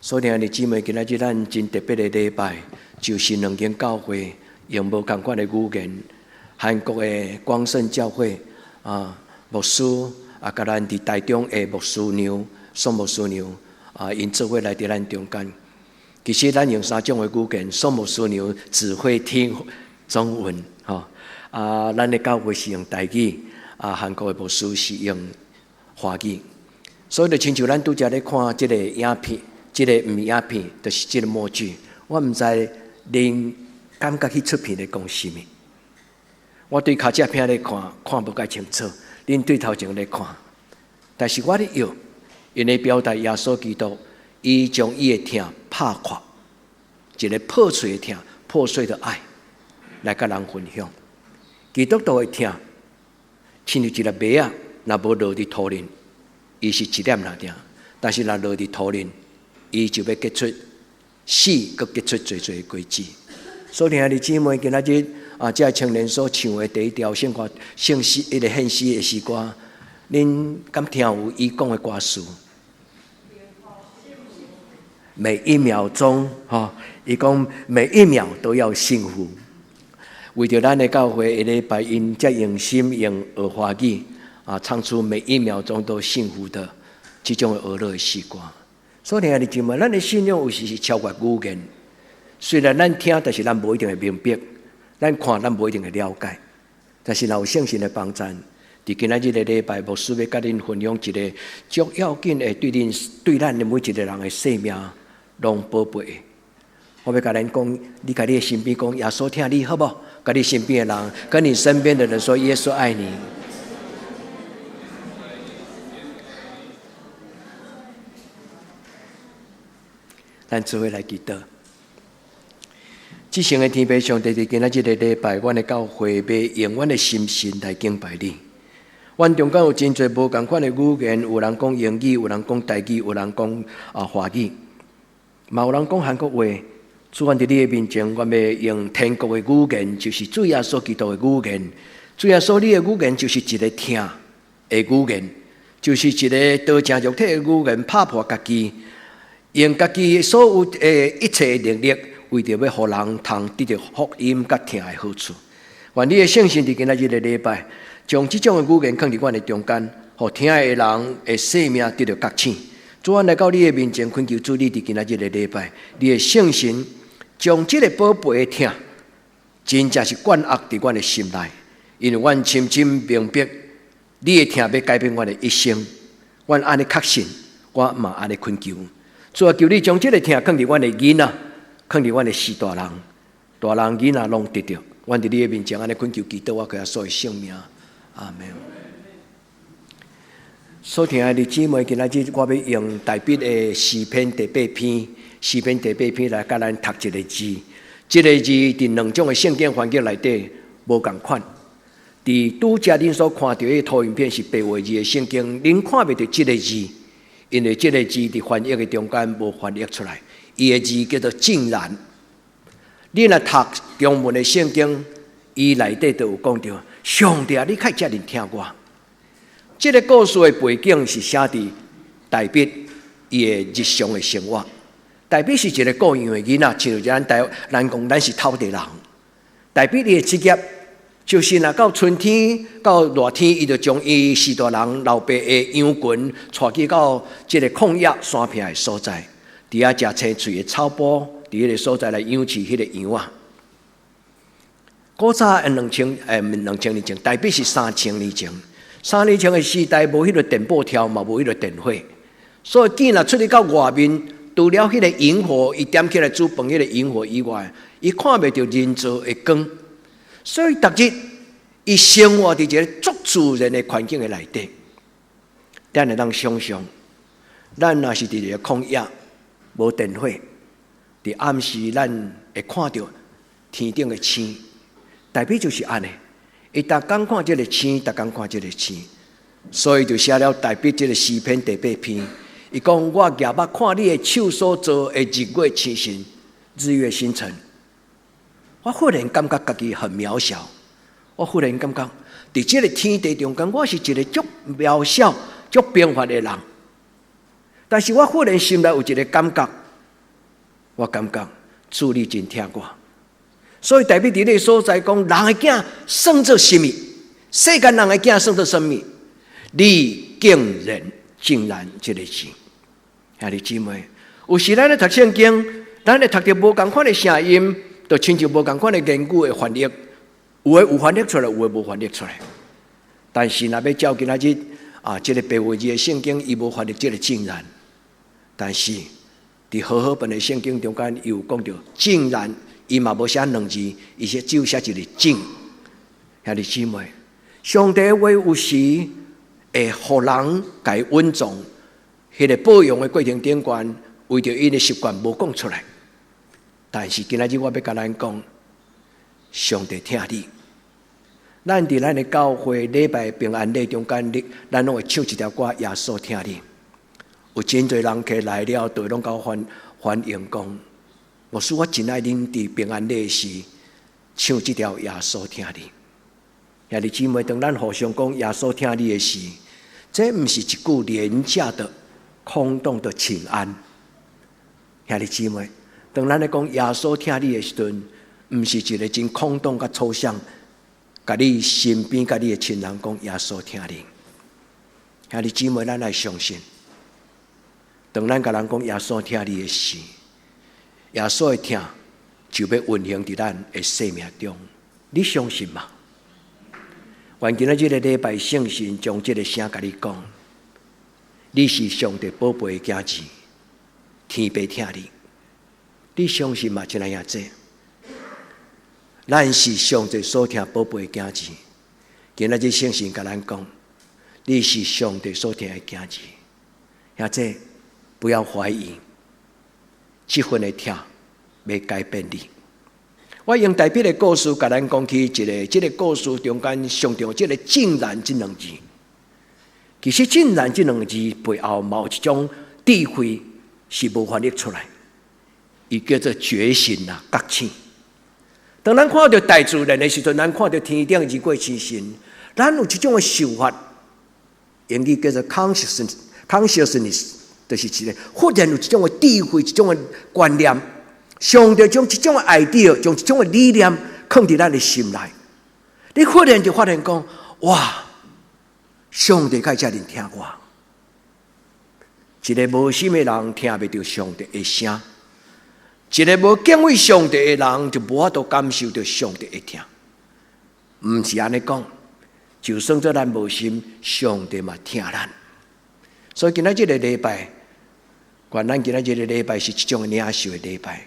所以兄弟姊妹，今仔日咱真特別的禮拜，就是兩間教會用無仝款的語言，韓國的光聖教會啊牧師啊，佮咱佇台中的牧師娘宋牧師娘啊，𪜶做伙來佇咱中間。其實咱用三種的語言，宋牧師娘只會聽中文，吼啊，咱的教會是用台語，啊，韓國的牧師是用華語，所以就親像咱拄才咧看這個影片。這個毋是影片，就是這個默劇。我毋知恁感覺彼齣片咧講啥物。我對跤脊片咧看，看無蓋清楚。恁對頭前咧看，但是我咧搖，𪜶咧表達耶穌基督，伊將伊的疼拍破，一個破碎的疼，破碎的愛，來佮人分享。基督徒的疼，親像一粒麥仔，若無落佇土裡，伊是一粒爾爾，但是若落佇土裡，伊就欲結出死，閣結出濟濟果子。所以兄弟姊妹，今仔日啊，這青年所唱的第一條聖歌、聖詩、彼個獻詩的詩歌，恁敢聽有伊講的歌詞？每一秒鐘，吼，伊講每一秒都要幸福。為著咱的教會，下禮拜𪜶才用心用學華語啊，唱出每一秒鐘都幸福的這種的和樂的詩歌。所以兄弟姊妹，咱的信仰有時是超越語言。雖然咱聽，但是咱無一定會明白；咱看，咱無一定會了解。但是若有聖神的幫贊，佇今仔日的禮拜，牧師欲佮恁分享一個足要緊的，對恁對咱的每一個人的生命攏寶貝的。我欲共恁講，你共你的身邊講，耶穌疼你，好無？共你身邊的人，跟你身邊的人說，耶穌愛你。咱做伙來祈禱。至聖的天父上帝，佇今仔這個禮拜，阮的教會欲用阮的心神來敬拜你。阮中間有真濟無仝款的語言，有人講英語，有人講台語，有人講啊華語，嘛有人講韓國話。主，阮佇你的面前，阮欲用天國的語言，就是主耶穌基督的語言。主耶穌，你的語言就是一個疼的語言，就是一個道成肉體的語言，拍破家己。用家己所有的一切能力，為著欲予人通得著福音佮疼的好處。願你的聖神佇今仔日的禮拜，將這種的語言囥佇阮的中間，予聽的人的生命得著覺醒。主，阮來到你的面前，懇求主你佇今仔日的禮拜，你的聖神將這个寶貝的疼，真正是灌壓佇阮的心內，因為阮深深明白，你的疼欲改變阮的一生。阮按呢確信，我嘛按呢懇求。主啊，求你將這个疼囥佇阮的囡仔，囥佇阮的序大人、大人囡仔攏得著。阮佇你的面前按呢懇求祈禱，我靠耶穌的聖名，阿們。所疼愛的姊妹，今仔日我欲用大衛的詩篇第八篇，詩篇第八篇來共咱讀一个字。這个字佇兩種的聖經環境內底無仝款。佇拄才恁所看著的投影片是白話字的聖經，恁看袂著這个字。因為這个字佇翻譯的中間無翻譯出來，伊的字叫做竟然。你若讀中文的聖經，伊內底就有講著，上帝啊，你較遮爾疼我。這个故事的背景是寫佇大衛伊的日常的生活。大衛是一个顧羊的囡仔，親像咱台咱講咱是頭地人。大衛伊的職業就是若到春天到熱天，伊就將伊序大人老爸的羊群帶去到這个曠野山坪的所在，佇遐食青翠的草埔，佇彼个所在來養飼彼個羊仔。古早2000年前，大約是3000年前。3000年前的時代，無彼个電布條，嘛無彼个電火，所以囝若出去到外面，除了彼个營火，伊點起來煮飯彼个營火以外，伊看袂著人造的光。所以，逐日伊生活佇一个足自然的環境的內底，咱會當想像，咱若是佇一个曠野，無電火，佇暗時咱會看著天頂的星，大衛就是按呢。伊逐工看這个星，逐工看這个星，所以就寫了大衛這个詩篇第八篇。伊講：我舉目看你的手所造的日月星辰，日月星辰。我忽然感覺家己很渺小，我忽然感覺，佇這个天地中間，我是一个足渺小、足平凡的人。但是我忽然心內有一个感覺，我感覺主你真疼我。所以大衛佇咧所在講，人的囝算做啥物？世間人的囝算做啥物？你竟然竟然這个字，兄弟姊妹，有時咱咧讀聖經，咱咧讀著無仝款的聲音，就親像無仝款的言語的翻譯，有的有翻譯出來，有的無翻譯出來。但是若欲照今仔日啊，這个白文字的聖經，伊無翻譯這个竟然。但是佇和合本的聖經中間，伊有講著竟然，伊嘛無寫兩字，伊是只有寫一個竟。兄弟姊妹，上帝話有時會予人共伊隱藏，彼个保養的過程頂懸，為著𪜶的習慣無講出來。但是今仔日我欲共咱講，上帝疼你。咱佇咱的教會禮拜平安禮中間，咱攏會唱一條歌，耶穌疼你。有真濟人客來了，都攏共歡歡迎講，牧師我真愛恁佇平安禮時唱這條耶穌疼你。兄弟姊妹，當咱互相講耶穌疼你的時，這毋是一句廉價的空洞的請安。兄弟姊妹，當咱咧講耶穌疼你的時陣，毋是一个真空洞佮抽象，共你身邊、共你的親人講耶穌疼你。兄弟姊妹，咱愛相信，當咱共人講耶穌疼你的時，耶穌的疼就欲運行佇咱的生命中。你相信嗎？願今仔這个禮拜聖神將這个聲共你講，你是上帝寶貝的囝兒，天父疼你，你相信嗎？親愛兄弟，咱是上帝所疼寶貝的囝兒。今仔日聖神共咱講，你是上帝所疼的囝兒。兄弟，不要懷疑，這份的疼欲改變你。我用大衛的故事共咱講起一个，這个故事中間上重要這个竟然這兩字。其實竟然這兩字背後嘛有一種智慧是無翻譯出來，伊叫做覺醒啊，覺醒。當咱看著大自然的時陣，咱看著天頂日月星辰，咱有一種的想法，英語叫做 consciousness，就是一个忽然有一種的智慧，一種的觀念。上帝將這種的 idea，將這種的理念囥佇咱的心內，你忽然就發現講：哇！上帝敢會遮爾疼我。一个無心的人聽袂著上帝的聲，一个無敬畏上帝的人就無法度感受著上帝的疼。毋是按呢講，就算做咱無心，上帝嘛疼咱。所以今仔這个禮拜，願咱今仔這个禮拜是一種領受的禮拜。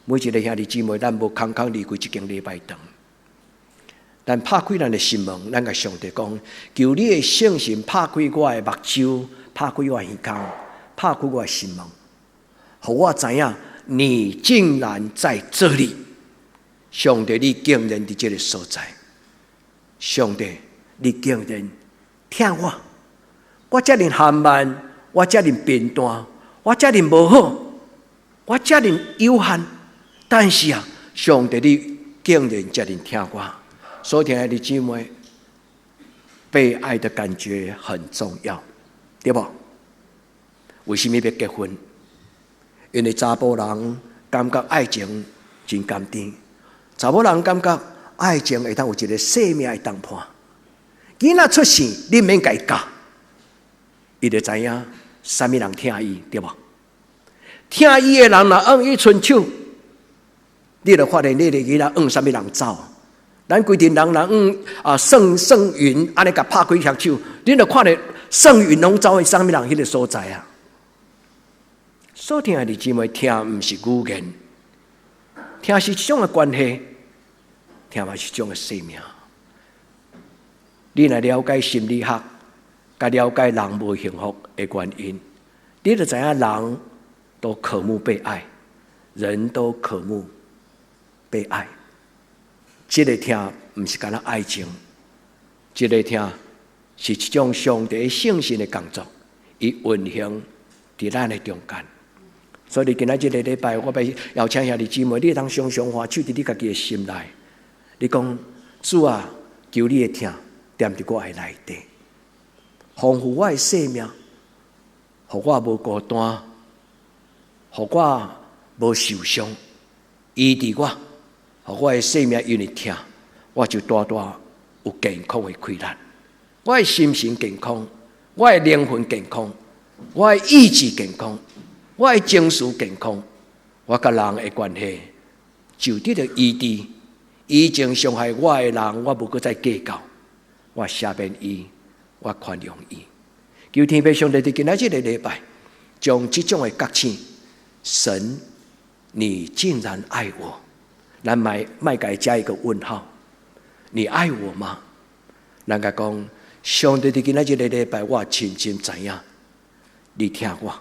每一个兄弟姊妹，咱無空空離開這間禮拜堂，咱拍開咱的心門，咱共上帝講，求你的聖神拍開我的目睭，拍開我的耳孔，拍開我的心門，予我知影你竟然在這裡，上帝你竟然佇這个所在，上帝你竟然疼我，我遮爾含慢，我遮爾貧惰，我遮爾無好，我遮爾有限。但是啊，上帝你竟然遮爾疼我，所以親愛的姊妹，被愛的感覺很重要，對無？為什麼欲結婚？因為查埔人感覺愛情真甘甜，查某人感覺愛情會當有一个生命的同伴。囡仔出世，你免共伊教，伊就知影啥物人疼伊，對無？疼伊的人若向伊伸手，你就發現你的囡仔向啥物人走。咱規陣人若向啊算算雲按呢共拍開雙手，你就看著算雲攏走去啥物人彼个所在啊？所疼的姊妹，疼毋是語言，疼是一種的關係，疼嘛是一種的生命。你若了解心理學，佮了解人無幸福的原因，你就知影人都渴慕被愛，人都渴慕被愛。這个疼毋是干焦愛情，這个疼是一種上帝聖神的工作，伊運行佇咱的中間。所以今仔這个禮拜，我欲邀請兄弟姊妹，你會當常常按手佇你家己的心內，你講主啊，求你的疼踮佇我的內底，豐富我的生命，予我無孤單，予我無受傷，醫治我，予我的生命因為疼，我就大大有健康的氣力。我的心神健康，我的靈魂健康，我的意志健康，我的情緒健康，我佮人的關係就得著醫治。以前傷害我的人，我無閣再計較，我赦免伊，我寬容伊。求天父上帝佇今仔這個禮拜，將這種的覺醒，神，你竟然愛我，咱莫莫共伊加一個問號，你愛我嗎？咱共講，上帝佇今仔這個禮拜，我深深知影，你疼我。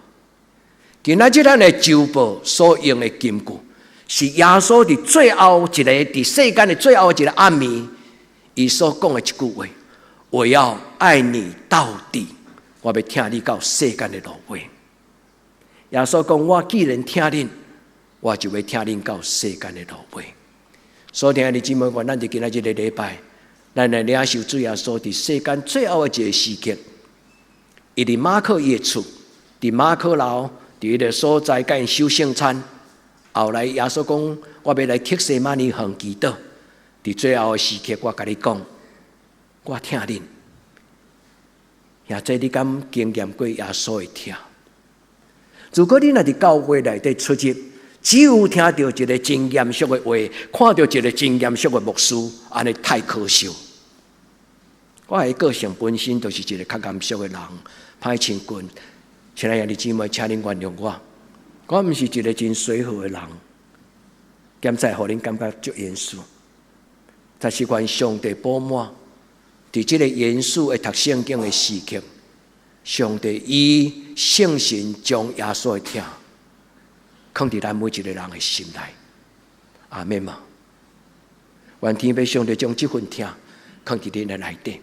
今仔日咱的週報所用的金句，是耶穌佇最後一个佇世間的最後一个暗暝，伊所講的一句話：我要愛你到底，我欲疼你到世間的落尾。耶穌講：我既然疼恁，我就欲疼恁到世間的落尾。所以，兄弟姊妹，願咱佇今仔這個禮拜，咱來領受主耶穌佇世間最後的一個時刻，伊佇馬可伊的厝，佇馬可樓，佇彼个所在，共𪜶守聖餐。後來耶穌講：我欲來客西馬尼園祈禱。佇最後的時刻，我共你講，我疼恁。兄弟，你敢經驗過耶穌的疼？如果你若佇教會內底出入，只有聽著一个真嚴肅的話，看著一个真嚴肅的牧師，按呢太可惜。我的個性本身就是一个較嚴肅的人，歹親近。親愛的兄弟姊妹，請恁原諒我，我毋是一个真隨和的人，兼且予恁感覺足嚴肅。但是願上帝補滿，佇這个嚴肅的讀聖經的時刻，上帝以聖神將耶穌的疼，囥佇咱每一个人的心內。阿們嗎？願天父上帝將這份疼囥佇恁的內底。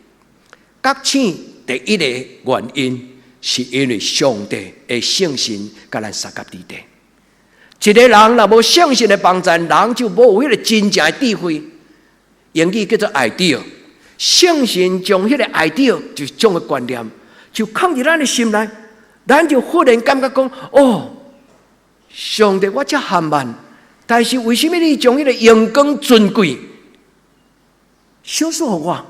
覺醒第一个原因，是因為上帝的聖神共咱相佮佇底。一个人若無聖神的幫助，人就無有彼個真正的智慧。英語叫做 idea。聖神將彼個 idea 就是這種的觀念，就囥佇咱的心內，咱就忽然感覺講：哦，上帝，我遮含慢，但是為什麼你將彼個榮光尊貴賞賜予我？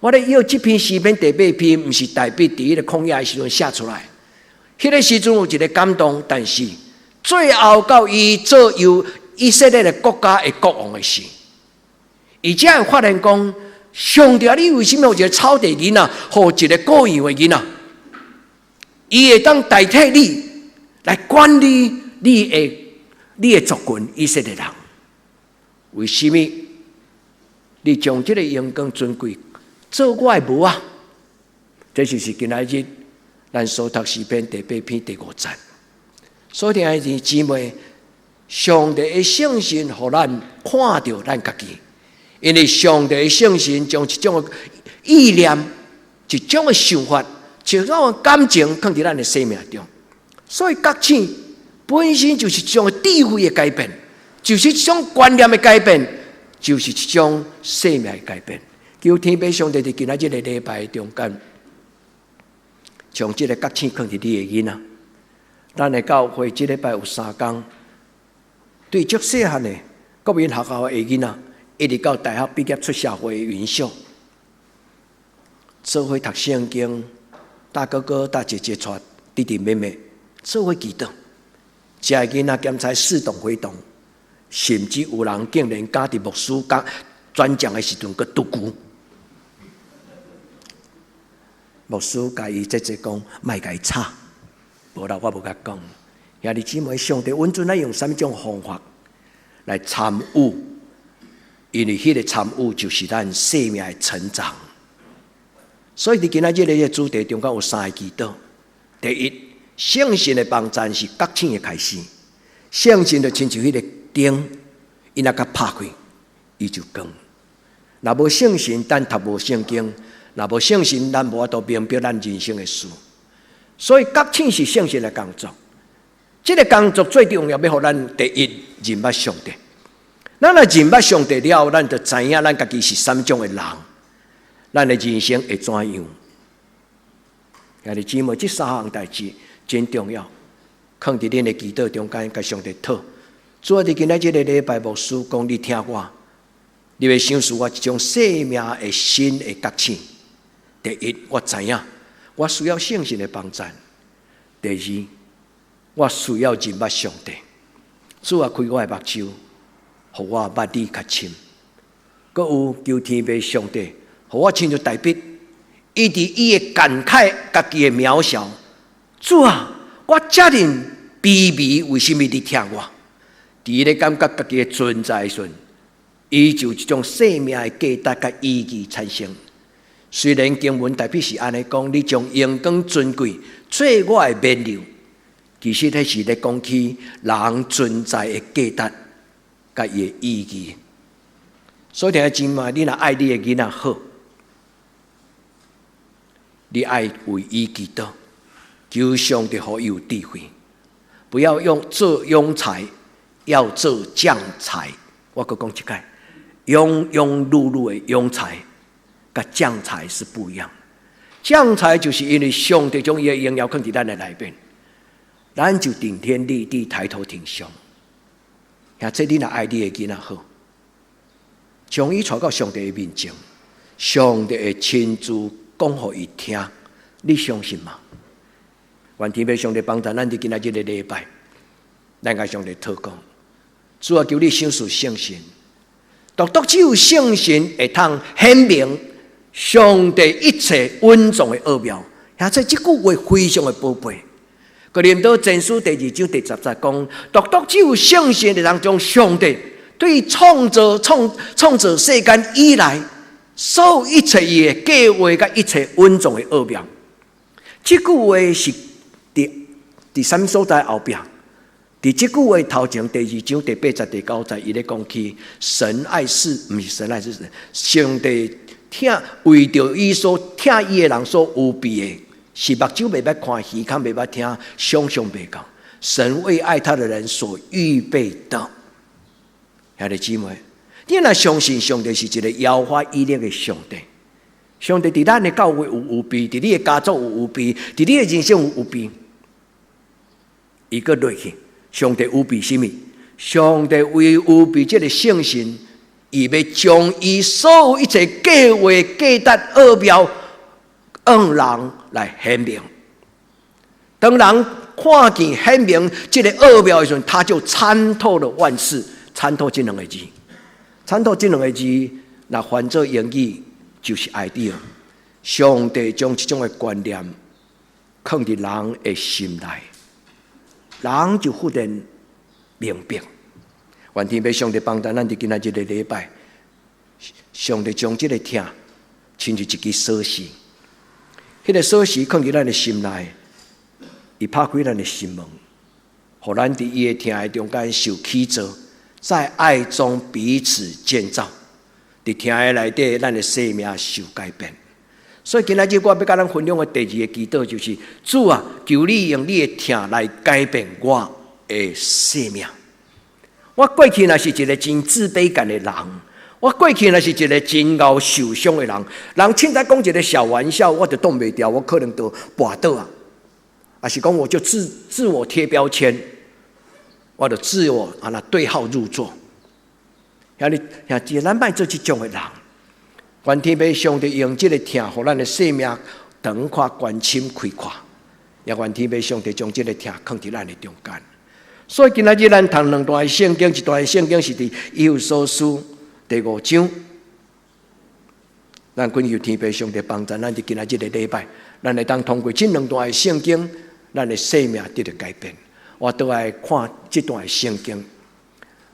我咧用這篇詩篇第八篇，毋是大衛佇彼個曠野的時陣寫出來。彼個時陣有一個感動，但是最後到伊做由以色列的國家的國王的時，伊才會發現講：上帝，你為什麼予一個草地囡仔，予一個羔羊的囡仔，伊會當代替你來管理你的族群以色列人？為什麼你將這個榮光尊貴做我的帽仔？這就是今仔日咱所讀詩篇第八篇第五節。所以，兄弟姊妹，上帝的聖神予咱看著咱家己，因為上帝的聖神將一種的意念、一種的想法、一種的感情囥佇咱的生命中。所以，覺醒本身就是一種智慧的改變，就是一種觀念的改變，就是一種生命的改變。求天父上帝佇今仔這個禮拜中間，將這個覺醒囥佇你的囡仔。咱的教會這禮拜有三工，對足細漢的國民學校的囡仔，一直到大學畢業出社會的雲秀，做伙讀聖經，大哥哥、大姐姐帶弟弟妹妹做伙祈禱，這个囡仔檢查似懂非懂，甚至有人竟然敢佇牧師講轉講的時陣，閣拄久。牧師共伊這這講，莫共伊吵，無啦，我無共講。兄弟姊妹，上帝允准咱用啥物種方法來參與？因為彼個參與就是咱生命的成長。所以，佇今仔日這個主題中間有三个祈禱。第一，聖神的幫贊是覺醒的開始。聖神就親像彼個燈，伊若共拍開，伊就光。若無聖神，咱讀無聖經；若無聖神，咱無法度明白咱人生的事。所以，覺醒是聖神的工作。這个工作最重要，欲予咱第一認捌上帝。咱若認捌上帝了後，咱就知影咱家己是啥物種的人，咱的人生會怎樣？兄弟姊妹，這三項代誌真重要。囥佇恁的祈禱中間，共上帝討。主啊，佇今仔這個禮拜，牧師講你疼我，你欲賞賜我一種生命的新的覺醒。第一，我知影我需要聖神的幫贊；第二，我需要認捌上帝。主啊，開我的目睭，予我捌你較深。閣有求天父上帝，予我親像大衛，伊佇伊的感慨家己的渺小。主啊，我遮爾卑微，為啥物你疼我？佇伊咧感覺家己的存在時陣，伊就一種生命的價值佮意義產生。雖然經文大衛是按呢講，你將榮光尊貴做我的冕旒，其實彼是咧講起人存在的價值佮伊的意義。所以弟兄姊妹，你若愛你的囡仔好，你愛為伊祈禱，求上帝予伊有智慧，不要用做庸才，要做將才。我閣講一擺，庸庸碌碌的庸才，佮將才是不一樣。將才就是因為上帝將伊的榮耀囥佇咱的內面，咱就頂天立地，抬頭挺胸。兄弟，你若愛你的囡仔好，將伊帶到上帝的面前，上帝會親自講予伊聽，你相信嗎？願天父上帝幫助咱佇今仔這個禮拜，咱共上帝禱告，主啊，求你賞賜聖神，獨獨只有聖神會通顯明上帝一切隱藏的奧妙。兄弟，這句話非常的寶貝。哥林多前書第二章第10節講，獨獨只有聖神會通將上帝對創造世間以來，所有一切伊的計劃佮一切隱藏的奧妙。這句話是佇啥物所在後壁？佇這句話頭前第二章第八節第九節，伊咧講起神愛世，毋是神愛世，上帝疼為著伊所疼伊的人所預備的，是目睭袂捌看，耳孔袂捌聽，想象袂到。神為愛他的人所預備的。兄弟姊妹，你若相信上帝是一個耶和華以勒的上帝，上帝佇咱的教會有預備，佇你的家族有預備，佇你的人生有預備。伊閣落去，上帝預備啥物？上帝為預備這個聖神，伊欲將伊所有一切計劃、價值、奧妙，向人來顯明。當人看見顯明這個奧妙的時陣，他就參透了萬事。參透這兩個字，參透這兩個字，若翻做英語就是 idea。上帝將這種的觀念囥佇人的心內，人就忽然明白。願天父上帝幫助咱佇今仔這個禮拜，上帝將這個疼親像一支鎖匙，彼個鎖匙囥佇咱的心內，伊拍開咱的心門，予咱佇伊的疼的中間受起造，在愛中彼此建造，佇疼的內底，咱的生命受改變。所以今仔日我欲佮咱分享的第二個祈禱就是：主啊，求你用你的疼來改變我的生命。我過去若是一個真自卑感的人，我過去若是一個真𠢕受傷的人，人凊彩講一個小玩笑，我就擋袂牢，我可能就跋倒啊，抑是講我就自我貼標籤，我就自我啊那對號入座。兄弟兄姊，咱莫做這種的人。願天父上帝用這個疼，予咱的生命長闊、關深、開闊。也願天父上帝將這個疼囥佇咱的中間。所以今仔日咱讀兩段聖經，一段聖經是佇以弗所書第五章。咱懇求天父上帝幫助咱佇今仔這個禮拜，咱會當通過這兩段聖經，咱的生命得著改變。我倒來看這段聖經，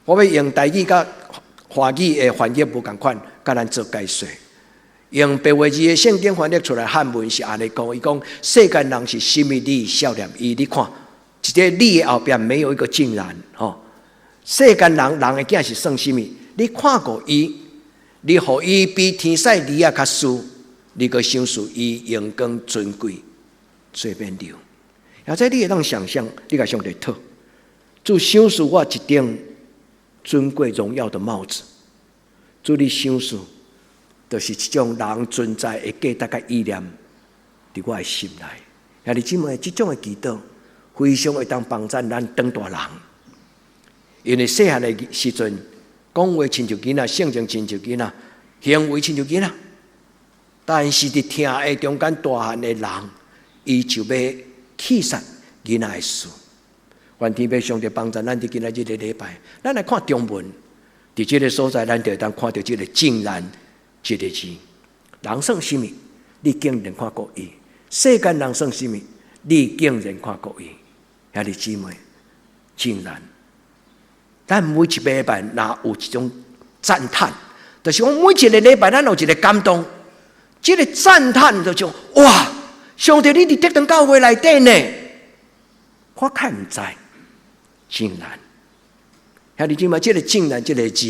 我欲用台語佮華語的翻譯無仝款，共咱做解說。用白話字的聖經翻譯出來漢文是按呢講，伊講世間人是啥物你數念伊，你看，一個你的後壁沒有一個竟然吼。世間人人的囝是算啥物？你看顧伊，你予伊比天使兒仔較輸，你閣賞賜伊榮光尊貴做冕旒。或者你會當想象，你共上帝討，主賞賜我一頂尊貴榮耀的帽子，主你賞賜，就是這種人存在的價值佮意念，佇我的心內。兄弟姊妹，這種的祈禱非非常會當幫贊咱長大人。因為細漢的時陣，講話親像囡仔，性情親像囡仔，行為親像囡仔。但是佇疼的中間大漢的人，伊就欲去殺囡仔的事。願天父上帝幫助咱佇今仔日這個禮拜，咱來看中文，佇這個所在，咱就會當看著這個竟然這個字。人算啥物？你竟然看顧伊；世間人算啥物？你竟然看顧伊。兄弟姊妹，竟然，咱每一個禮拜若有一種讚嘆，就是講每一個禮拜咱有一個感動。這個讚嘆就像哇，上帝你佇德堂教會內底呢，我較毋知，竟然，兄弟姊妹，這個竟然這個字，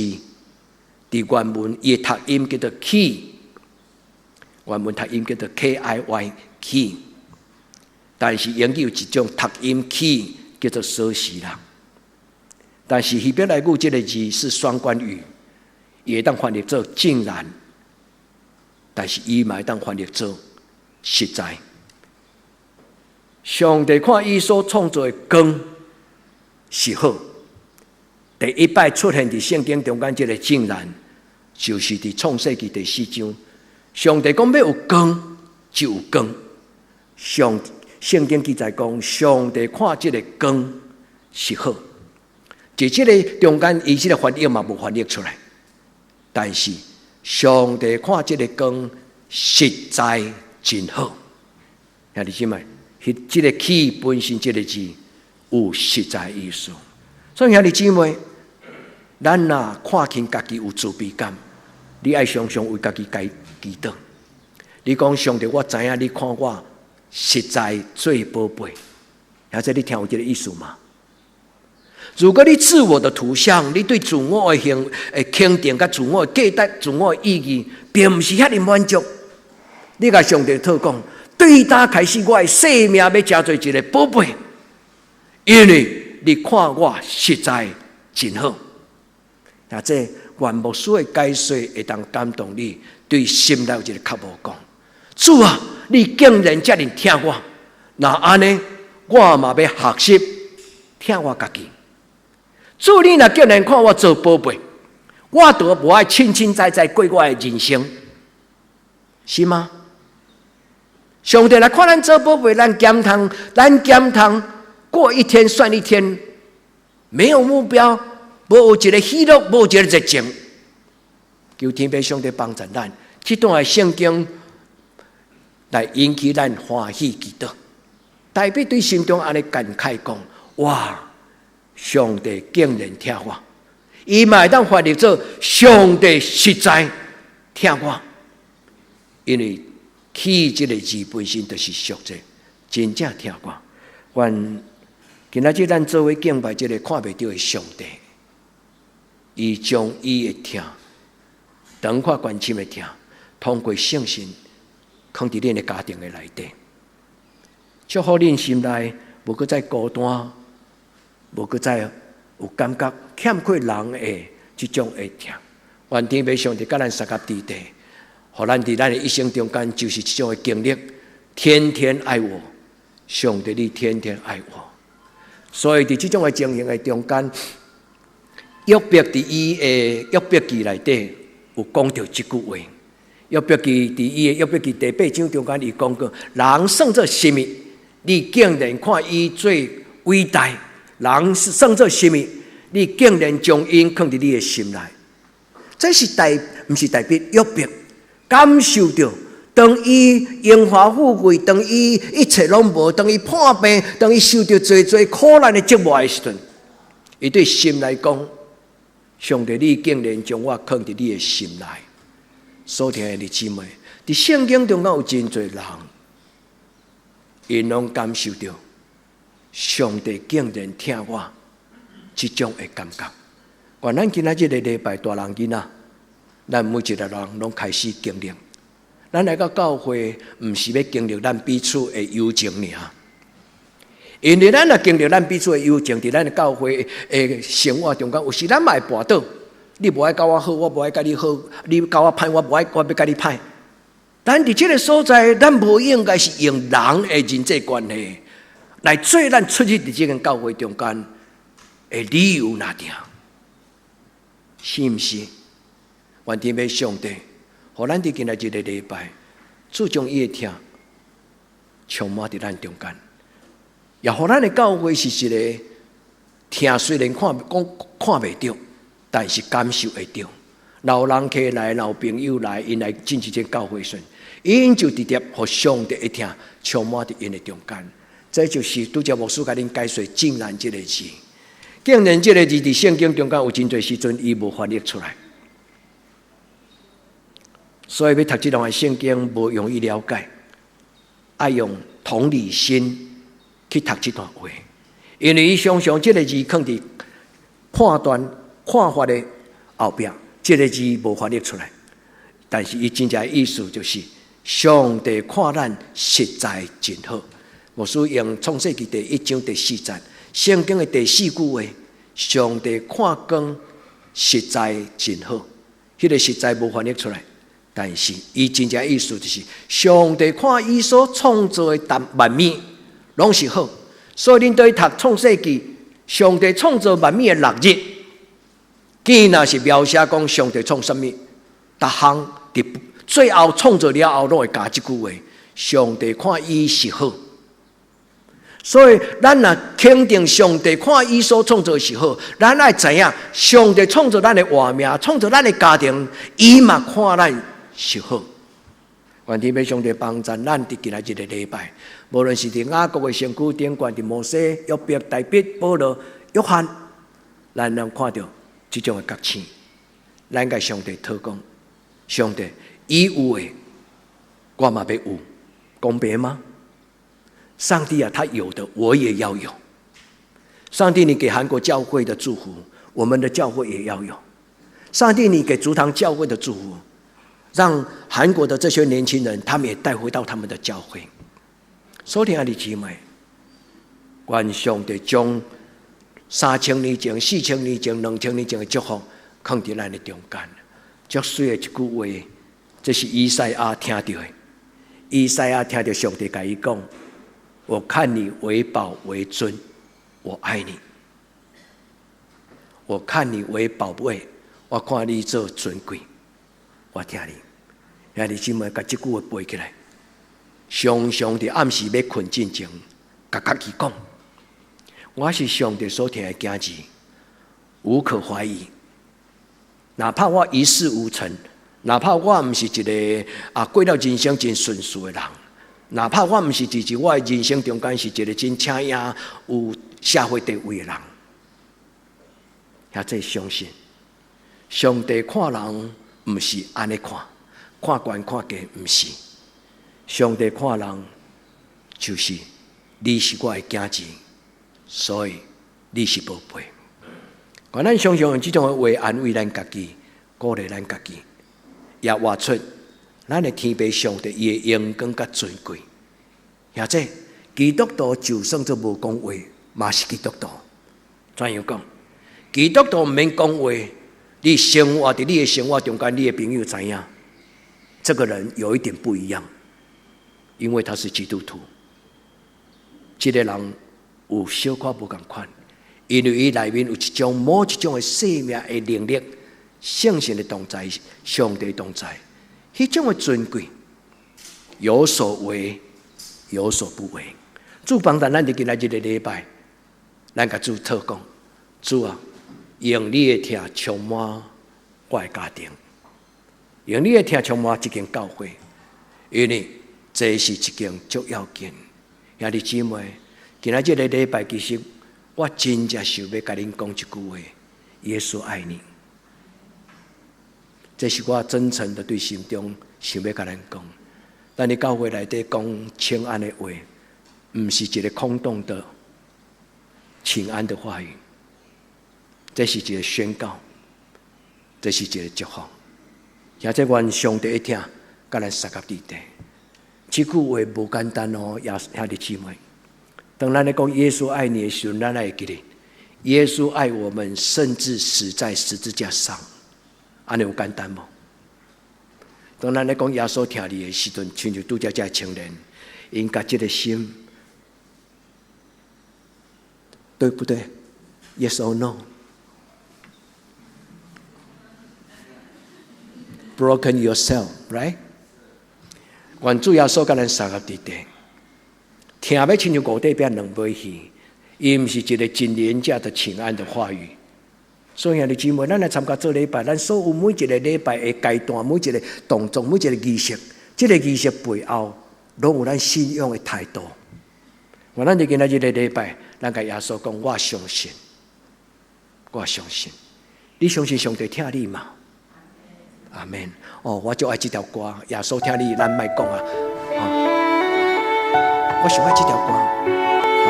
佇原文伊的讀音叫做 key，原文讀音叫做 K I Y key，但是英語有一種讀音 key 叫做鎖匙啦。但是希伯來語這個字是雙關語，伊會當翻譯做竟然。但是伊嘛會當翻譯做實在。上帝看伊所創造的光是好。第一擺出現佇聖經中間，這個竟然就是佇創世記第四章。上帝講欲有光，就有光。上聖經記載講，上帝看這個光是好。佇這個中間，伊這個翻譯嘛無翻譯出來，但是上帝看這個光實在真好。兄弟姊妹，這個 key 本身這個字有實在意思。所以兄弟姊妹，咱若看輕家己有自卑感，你愛常常為家己來祈禱。你講上帝，我知影你看我實在做寶貝，或者你聽有這個意思嗎？如果你自我的圖像，你對自我的形的肯定、佮自我的價值、自我的意義，並毋是遐爾滿足。你共上帝討講，對今開始，我的生命欲成做一個寶貝，因為你看我實在真好。那這願牧師的解說會當感動你，對心內有一個渴慕講：主啊，你竟然遮爾疼我，若按呢，我嘛欲學習疼我家己。主，你若竟然看我做寶貝，我都無愛凊凊彩彩過我的人生，是嗎？上帝來看咱做寶貝，咱減通，咱減通過一天算一天，沒有目標，無有一個喜樂，無有一個熱情。求天父上帝幫助咱，這段的聖經來引起咱歡喜祈禱，大衛對心中按呢感慨講：哇！上帝竟然疼我，伊嘛會當翻譯做上帝實在疼我，因為 key 這個字本身就是屬者，真正疼我。願今仔日咱做伙敬拜這個看袂著的上帝，伊將伊的疼，長闊高深的疼，通過聖神，囥佇恁的家庭的內底，祝福恁心內無閣再孤單。無閣再有感覺欠缺人的這種的疼，願天父上帝佮咱相佮佇地，予咱佇咱的一生中間就是這種的經歷，天天愛我，上帝你天天愛我，所以佇這種的情形的中間，約伯佇伊的約伯記內底有講著這句話，約伯記佇伊的約伯記第八章中間伊講過，人算做啥物？你竟然看伊做偉大。人是算做啥物？你竟然將𪜶囥佇你的心內，這是代，毋是代表約伯感受著，當伊榮華富貴，當伊一切攏無，當伊破病，當伊受著濟濟苦難的折磨的時陣，伊對心內講：上帝，你竟然將我囥佇你的心內。所疼的姊妹，佇聖經中間有真濟人，𪜶攏感受著。上帝竟然疼我，這種的感覺。願咱今仔這個禮拜大人囡仔，咱每一個人攏開始經歷。咱來到教會，毋是欲經歷咱彼此的友情爾，因為咱若經歷咱彼此的友情，佇咱的教會的生活中間，有時咱嘛會跋倒。你無愛佮我好，我無愛佮你好；你佮我歹，我無愛，我欲佮你歹。咱佇這個所在，咱無應該是用人的人際關係。來做咱出入佇這間教會中間的理由若定，是毋是？願天父上帝，予咱佇今仔日這個禮拜，主將伊的疼充滿佇咱中間，也予咱的教會是一個疼雖然看講看袂著，但是感受會著。若有人客來，若有朋友來，𪜶來進這間教會時，𪜶就直接予上帝的疼充滿佇𪜶的中間。這就是拄才牧師共恁解說“竟然”這個字。竟然這個字佇聖經中間有真濟時陣伊無翻譯出來，所以欲讀這段聖經無容易了解，愛用同理心去讀這段話，因為伊常常這個字囥佇判斷看法的後壁，這個字無翻譯出來，但是伊真正的意思就是上帝看咱實在真好。牧師用創世記第一章第四節，聖經的第四句話，上帝看光實在真好，彼個實在無翻譯出來，但是伊真正意思就是上帝看伊所創造的萬物攏是好，所以恁對讀創世記，上帝創造萬物的六日，既然是描寫講上帝創啥物，逐項佇最後創造了後，攏會加這句話：上帝看伊是好。所以，咱若肯定上帝看伊所創造是好，咱愛知影上帝創造咱的活命，創造咱的家庭，伊嘛看咱是好。願天父上帝幫助咱佇今仔日這個禮拜，無論是佇雅各的身軀頂懸，佇摩西、約伯、大衛、保羅、約翰，咱能看著這種的覺醒。咱共上帝禱告，上帝，伊有的，我嘛欲有，公平嗎？上帝啊，他有的我也要有。上帝，你給韓國教會的祝福，我們的教會也要有。上帝，你給竹堂教會的祝福，讓韓國的這些年輕人，他們也帶回到他們的教會。所以，兄弟姊妹，願上帝將3000年前、4000年前、2000年前的祝福，囥佇咱的中間。足媠的一句話，這是以賽亞聽著的。以賽亞聽著上帝共伊講：我看你為寶為尊，我愛你。我看你為寶貝，我看你做尊貴，我疼你。兄弟姊妹，共這句話背起來，常常佇暗時欲睏進前，共家己講：我是上帝所疼的囝兒，無可懷疑。哪怕我一事無成，哪怕我毋是一個過了人生真順遂的人，哪怕我毋是佇我的人生中間是一個真請影有社會地位的人，也這相信上帝看人毋是按呢看，看懸看低毋是，上帝看人就是你是我的囝兒，所以你是寶貝。願咱常常用這種的話安慰咱家己，鼓勵咱家己，也活出咱的天父上帝伊的榮光佮尊貴。或者基督徒就算做無講話，嘛是基督徒。怎樣講？基督徒毋免講話，你生活佇你的生活中間，你的朋友知影，這個人有一點不一樣，因為他是基督徒。這個人有小可無仝款，因為伊內面有一種某一種的生命的能力，聖神的同在，上帝同在，彼種的尊貴，有所為，有所不為。主幫助咱佇今仔日這個禮拜，咱共主禱告，主啊，用你的疼充滿我的家庭，用你的疼充滿這間教會，因為這是一件足要緊。兄弟姊妹，今仔這個禮拜，其實我真正想欲共恁講一句話：耶穌愛你。這是我真誠的對心中想欲共咱講。咱佇教會內底講請安的話，毋是一個空洞的請安的話語，這是一個宣告，這是一個祝福。也這願上帝的疼，共咱相佮佇底。這句話無簡單哦，也兄弟姊妹。當咱咧講耶穌愛你的時陣，咱愛會記得耶穌愛我們，甚至死在十字架上，按呢有簡單無？當咱咧講耶穌疼你的時陣，親像拄才這青年，𪜶共這個心對不對？Yes or no？Broken yourself, right？願主耶穌佮咱相佮佇佇，疼欲親像五塊餅兩尾魚，伊毋是一个真廉價的請安的話語。所以兄弟姊妹，咱來參加做禮拜，咱所有每一个禮拜的階段，每一個動作，每一個儀式，這个儀式背後，攏有咱信仰的態度。願咱佇今仔日的禮拜，咱共耶穌講：我相信，我相信，你相信上帝疼你嗎？阿們。哦，我就愛這條歌，耶穌疼你，咱莫講啊。我上愛這條歌，哦，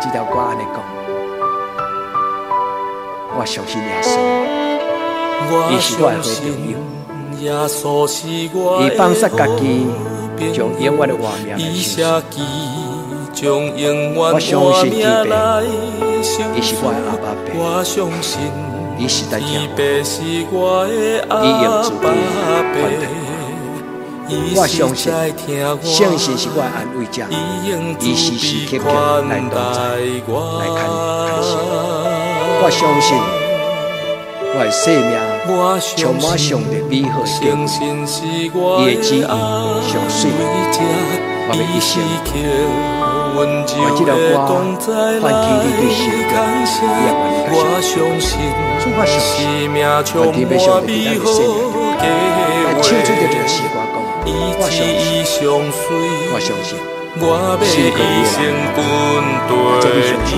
這條歌按呢講，我相信耶穌，伊是我的好朋友，伊放捨家己，將永遠的活命來受死。我相信天父，伊是我的阿爸父，伊實在疼我，伊用慈悲寬待我。我相信聖神是我的安慰者，伊時時刻刻來同在，來牽牽手。我相信我的生命充滿上帝美好的計劃，伊的旨意上媠，我欲一生。願這條歌喚起你對神的，你也願意佮相信。主我相信，願天父上帝佇咱的生命中，來唱出這條詩歌講，我相信，我相信，信靠你的人，這你相信。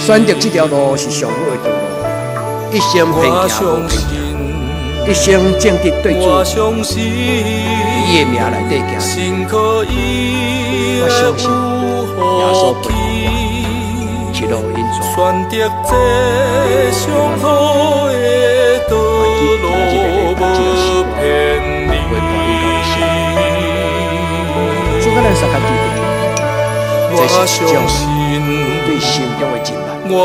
選擇這條路是上好的道路，一生偏行無偏行，一生正直對主，以伊的名來底行。我相信耶穌陪伴我，一路引導。願今仔日的禮拜，這條詩歌陪伴你到一生。主佮咱相佮佇佇，這是一種對心中的敬拜。這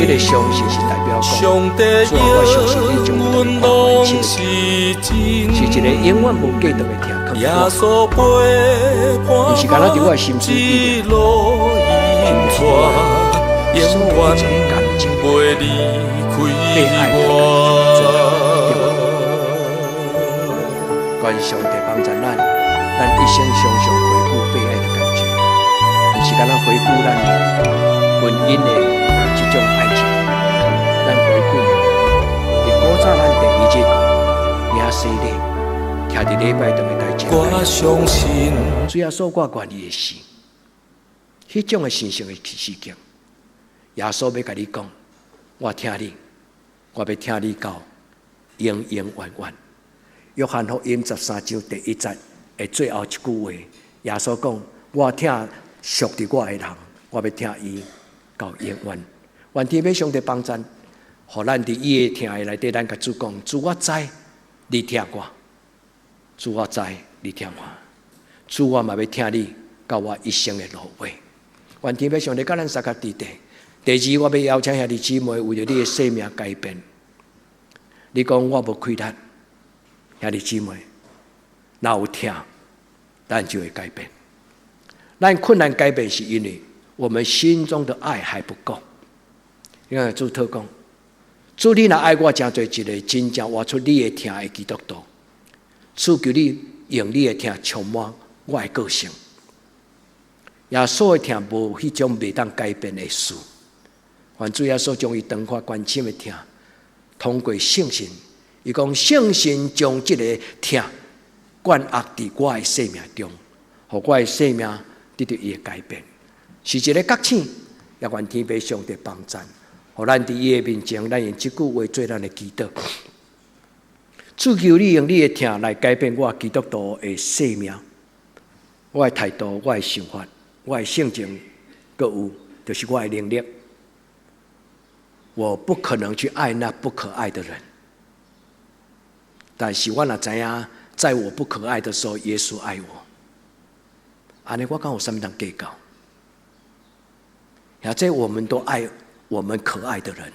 个相信是代表講，主啊，我相信你將我帶來完全的疼，是一个永遠無過斷的疼。毋是干焦佇我的心思意念，是所有一切感情，被愛的感覺，對無？願上帝幫助咱，咱一生常常回顧被愛的感覺，毋是干焦回顧咱婚姻的這種愛情，咱回顧佇古早咱第一日領洗禮，徛佇禮拜堂的台前，主耶穌，我願意的死，彼種的神聖的事件，耶穌欲共你講，我疼你，我欲疼你到永永遠遠。約翰福音13章第一節的最後一句話，耶穌講：我疼屬佇我的人，我欲疼伊到永遠。願天父上帝幫贊，予咱佇伊的疼的內底，咱共主講：主我知，你疼我；主我知，你疼我；主我嘛欲疼你到我一生的落尾。願天父上帝佮咱相佮佇佇。第二，我欲邀請兄弟姊妹為著你的生命改變。你講我無氣力，兄弟姊妹，若有疼，咱就會改變。咱困難改變是因為我們心中的愛還不夠。你看主禱講，主你若愛我成做一个真正活出你的疼的基督徒，主求你用你的疼充滿我的個性。耶穌的疼無彼種袂當改變的事。願主耶穌將伊長闊關深的疼，通過聖神，伊講聖神將這个疼灌壓佇我的生命中，予我的生命得著伊的改變，是一个覺醒。也願天父上帝幫贊，予咱佇伊的面前，咱用這句話做咱的祈禱。主求你用你的疼來改變我基督徒的生命，我的態度，我的想法，我的性情，閣有就是我的能力。我不可能去愛那不可愛的人，但是我若知影，在我不可愛的時候，耶穌愛我。按呢，我敢有啥物通計較？啊，這我們都愛我們可愛的人，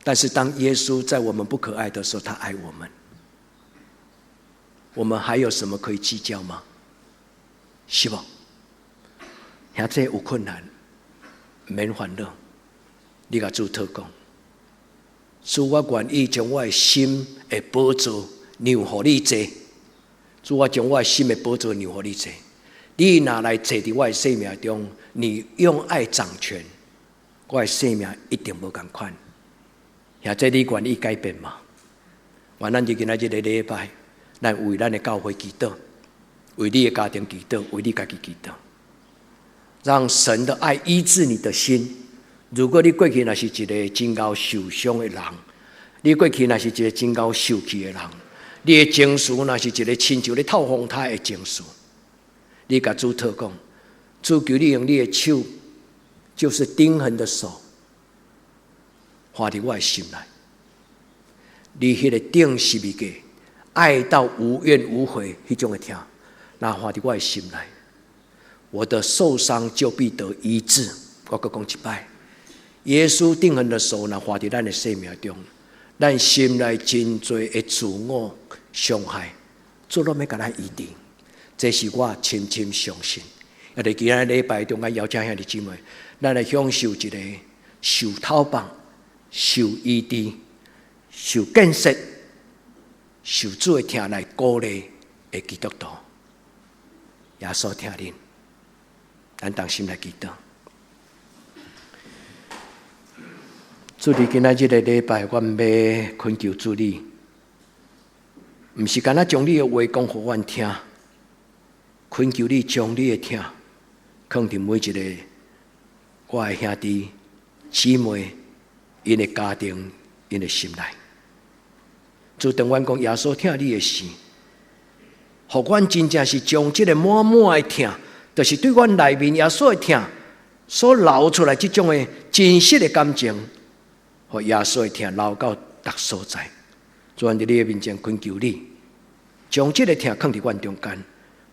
但是當耶穌在我們不可愛的時候，他愛我們，我們還有什麼可以計較嗎？是無？兄弟有困難，毋免煩惱，你共主禱告，主，我願意將我的心的寶座讓予你坐。主，我將我的心的寶座讓予你坐。你若來坐佇我的生命中，你用愛掌權，我的生命一定無仝款。兄弟，你願意改變嗎？願咱佇今仔日這個禮拜，咱為咱的教會祈禱，為你的家庭祈禱，為你家己祈禱，讓神的愛醫治你的心。如果你過去若是一個真𠢕受傷的人，你過去若是一個真𠢕受氣的人，你的情緒若是一個親像咧透風颱的情緒，你共主禱告，主，求你用你的手，就是釘痕的手，劃佇我的心內。你彼個釘十字架，愛到無怨無悔彼種的疼，若劃佇我的心內，我的受傷就必得醫治。我閣講一擺，耶穌釘痕的手，若劃佇咱的生命中，咱心內真濟的自我傷害，主攏欲共咱醫治。這是我深深相信。也佇今仔禮拜中間邀請兄弟姊妹，咱來享受一個受透放、受醫治、受建設、受主的疼來鼓勵的基督徒。耶穌疼恁，咱同心來祈禱。主，佇今仔這個禮拜，阮欲懇求主你，毋是干焦將你的話講予阮聽，懇求你將你的疼，囥佇每一個我的兄弟姊妹𪜶的家庭、𪜶的心內。主，當阮講耶穌疼你的時，予阮真正是將這個滿滿的疼，就是對阮內面耶穌的疼所流出來這種的真實的感情，予耶穌的疼流到逐所在。主，阮佇你的面前懇求你，將這個疼囥佇阮中間，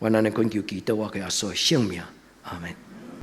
阮按呢懇求祈禱，我耶穌的聖名，阿門。